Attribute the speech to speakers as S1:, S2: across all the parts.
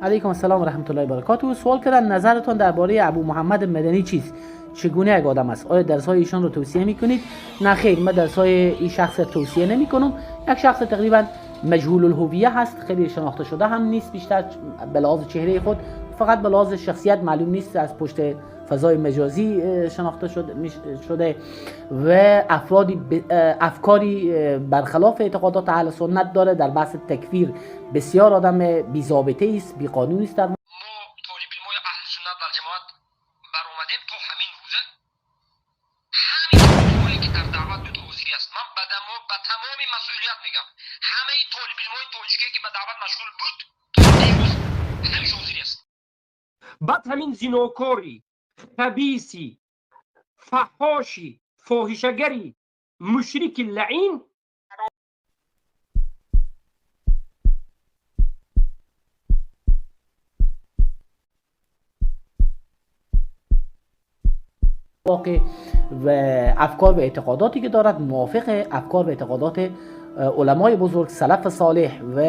S1: علیکم السلام و رحمت الله و برکاته. سوال کردن نظرتان درباره ابو محمد مدنی چیست؟ چگونه یک آدم است؟ آیا درس های ایشان رو توصیه میکنید؟ نه خیر، من درس های این شخص توصیه نمیکنم. یک شخص تقریبا مجهول الهویه هست، خیلی شناخته شده هم نیست، بیشتر به لحاظ چهره خود، فقط به لحاظ شخصیت معلوم نیست، از پشت فضای مجازی شناخته شده و افرادی افکاری برخلاف اعتقادات اهل سنت داره. در بحث تکفیر بسیار آدم بی‌ضابطه است، بی‌قانونی است. در
S2: ما طالب علمای اهل سنت و جماعت برآمدیم تا همین روزه، همین طالب که در دعوت بود حاضری است. من به تمام مسئولیت میگم همه طالب علمای تاجیکی که به دعوت مشغول بود تا دیروز همیشه حاضری است.
S3: بعد همین زیناکاری، خبیثی، فحاشی، فاحشه‌گری، مشرک لعین.
S1: واقع و افکار و اعتقاداتی که دارد موافق افکار و اعتقادات علمای بزرگ سلف صالح و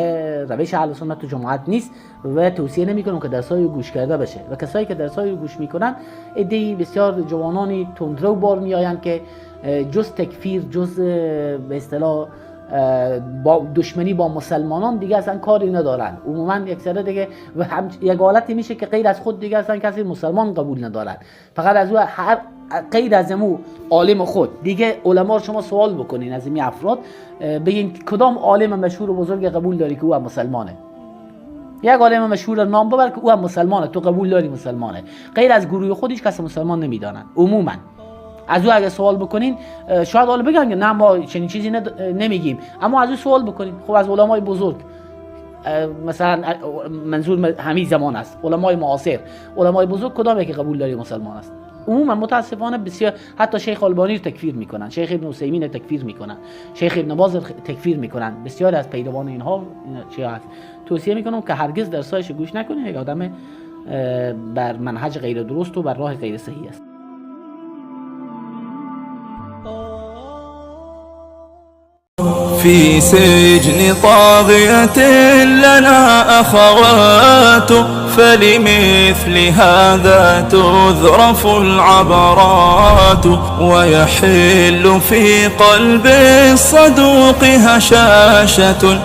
S1: روش اهل سنت و جماعت نیست و توصیه نمی‌کنم که درسای گوش کرده بشه. و کسایی که درسای گوش میکنن عده‌ای بسیار جوانانی تندرو بار میآیند که جز تکفیر، جز به اصطلاح با دشمنی با مسلمانان دیگه اصلا کاری ندارن. عموما یک سره دیگه و هم یک حالتی میشه که غیر از خود دیگه اصلا کسی مسلمان قبول ندارن، فقط از او هر غیر از امو عالم خود دیگه. علما رو شما سوال بکنین از این افراد، بگین کدام عالم مشهور و بزرگ قبول داری که او هم مسلمانه؟ یک عالم مشهور نام ببر که او هم مسلمانه، تو قبول داری مسلمانه. غیر از گروه خود هیچ کس مسلمان نمیدانن عموما. از او اگه سوال بکنین شاید حالا بگن که نه ما چنین چیزی نمیگیم، اما از او سوال بکنین خب از علمای بزرگ، مثلا منظور همین زمان است، علمای معاصر، علمای بزرگ کدام یکی قبول داری مسلمان است؟ عموما متاسفانه بسیار حتی شیخ البانی رو تکفیر میکنن، شیخ ابن عثیمین رو تکفیر میکنن، شیخ ابن باز رو تکفیر میکنن. بسیار از پیروان اینها چی هست. توصیه میکنم که هرگز درسایش گوش نکنید، یک آدم بر منهج غیر درست و بر راه غیر صحیح است.
S4: في سجن طاغية لنا أخوات، فلمثل هذا تذرف العبرات، ويحل في قلب الصدوق هشاشة.